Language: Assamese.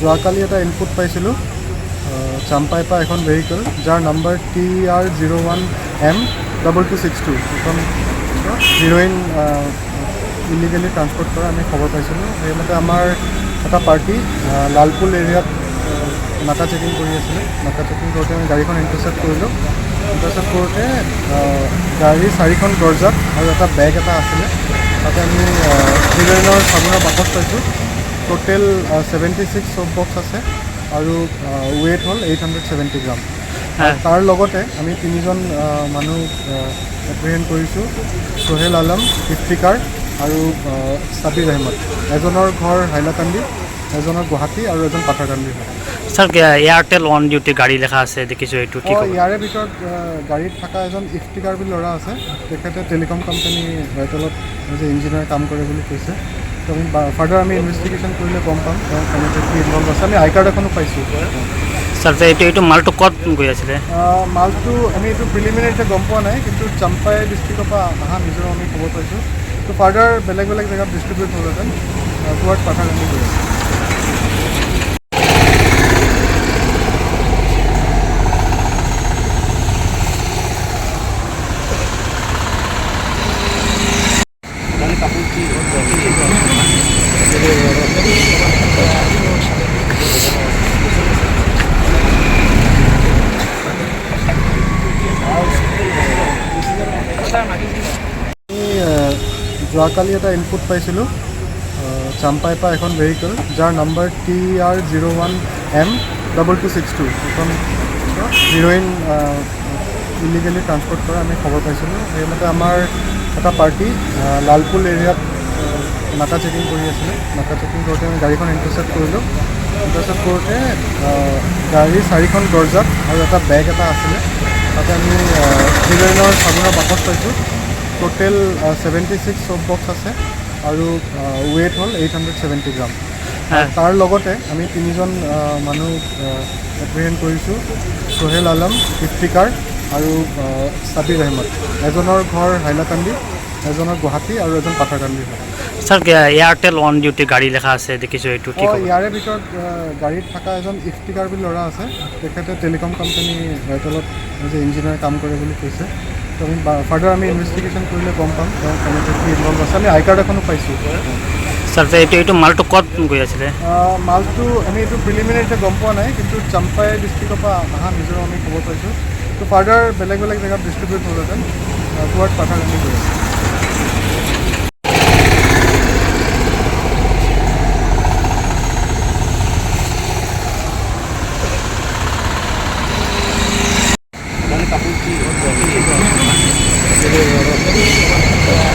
যোৱাকালি এটা ইনপুট পাইছিলোঁ, চাম্পাইৰ পৰা এখন ভেহিকল যাৰ number TR 01 M 2262, এখন হিৰ'ইন ইলিগেলি ট্ৰান্সপৰ্ট কৰা আমি খবৰ পাইছিলোঁ। সেইমতে আমাৰ এটা পাৰ্টি লালপুল এৰিয়াত নাকা চেকিং কৰি আছিলে। নাকা চেকিং কৰোঁতে আমি গাড়ীখন ইণ্টাৰচেপ্ট কৰিলোঁ। ইণ্টাৰচেপ্ট কৰোঁতে গাড়ীৰ চাৰিখন দৰ্জাত আৰু এটা বেগ এটা আছিলে, তাতে আমি হিৰ'ইনৰ চাবোনৰ বাকচ পাইছোঁ। টোটেল 76 চ'প বক্স আছে আৰু ৱেইট হ'ল 870 গ্ৰাম। তাৰ লগতে আমি তিনিজন মানুহ এপ্ৰিহেণ্ড কৰিছোঁ, সোহেল আলম, ইফতিকাৰ আৰু ছাবিৰ আহমেদ। এজনৰ ঘৰ হাইলাকান্দি, এজনৰ গুৱাহাটী আৰু এজন পাথাৰকান্দিৰ হয়। স্যাৰ, এয়াৰটেল অন ডিউটি গাড়ী লেখা আছে দেখিছোঁ, এইটো কি? অঁ, ইয়াৰে ভিতৰত গাড়ীত থকা এজন ইফতিকাৰ বুলি ল'ৰা আছে, তেখেতে টেলিকম কোম্পানী এয়াৰটেলত এজ এ ইঞ্জিনিয়াৰ কাম কৰে বুলি কৈছে। তো আমি ফাৰ্ডাৰ আমি ইনভেষ্টিগেশ্যন কৰিলে গম পাম তেওঁ কেনেকৈ কি ইনভল্ভ আছে। আমি আই কাৰ্ড এখনো পাইছোঁ। স্যাৰ, এইটো মালটো ক'ত গৈ আছিলে? মালটো আমি এইটো প্ৰিলিমিনাৰী এতিয়া গম পোৱা নাই, কিন্তু চাম্পাই ডিষ্ট্ৰিক্টৰ পৰা অহা মিজোৰাম আমি খবৰ পাইছোঁ। তো ফাৰ্ডাৰ বেলেগ বেলেগ জেগাত ডিষ্ট্ৰিবিউট হ'লহেঁতেন, টুৱাৰ্ড পাথাৰকান্দি গৈ আছে। আমি যোৱাকালি এটা ইনপুট পাইছিলোঁ, চাম্পাইৰ পৰা এখন ভেহিকল যাৰ number TR 01 M 2262, এখন হিৰ'ইন ইলিগেলি ট্ৰান্সপৰ্ট কৰা আমি খবৰ পাইছিলোঁ। সেইমতে আমাৰ এটা পাৰ্টি লালপুল এৰিয়াত নাকা চেকিং কৰি আছিলে। নাকা চেকিং কৰোঁতে আমি গাড়ীখন ইণ্টাৰচেপ্ট কৰিলোঁ। ইণ্টাৰচেপ্ট কৰোঁতে গাড়ীৰ চাৰিখন দৰ্জাত আৰু এটা বেগ এটা আছিলে, তাতে আমি হিৰ'ইনৰ চাবোনৰ বাকচ পাইছোঁ। টোটেল 76 চ'প বক্স আছে আৰু ৱেইট হ'ল 870 গ্ৰাম। তাৰ লগতে আমি তিনিজন মানুহ এপ্ৰিহেণ্ড কৰিছোঁ, সোহেল আলম, ইফতিকাৰ আৰু ছাবিৰ আহমেদ। এজনৰ ঘৰ হাইলাকান্দি, এজনৰ গুৱাহাটী আৰু এজন পাথাৰকান্দিৰ হয়। স্যাৰ, এয়াৰটেল অন ডিউটি গাড়ী লেখা আছে দেখিছোঁ, এইটো কি? অঁ, ইয়াৰে ভিতৰত গাড়ীত থকা এজন ইফতিকাৰ বুলি ল'ৰা আছে, তেখেতে টেলিকম কোম্পানী এয়াৰটেলত এজ এ ইঞ্জিনিয়াৰ কাম কৰে বুলি কৈছে। তো আমি ফাৰ্ডাৰ আমি ইনভেষ্টিগেশ্যন কৰিলে গম পাম তেওঁ কেনেকৈ কি ইনভল্ভ আছে। আমি আই কাৰ্ড এখনো পাইছোঁ। স্যাৰ, এইটো মালটো ক'ত গৈ আছিলে? মালটো আমি এইটো প্ৰিলিমিনাৰী এতিয়া গম পোৱা নাই, কিন্তু চাম্পাই ডিষ্ট্ৰিক্টৰ পৰা অহা মিজোৰাম আমি খবৰ পাইছোঁ। তো ফাৰ্ডাৰ বেলেগ বেলেগ জেগাত ডিষ্ট্ৰিবিউট হ'লহেঁতেন, টুৱাৰ্ড পাথাৰকান্দি গৈ আছে।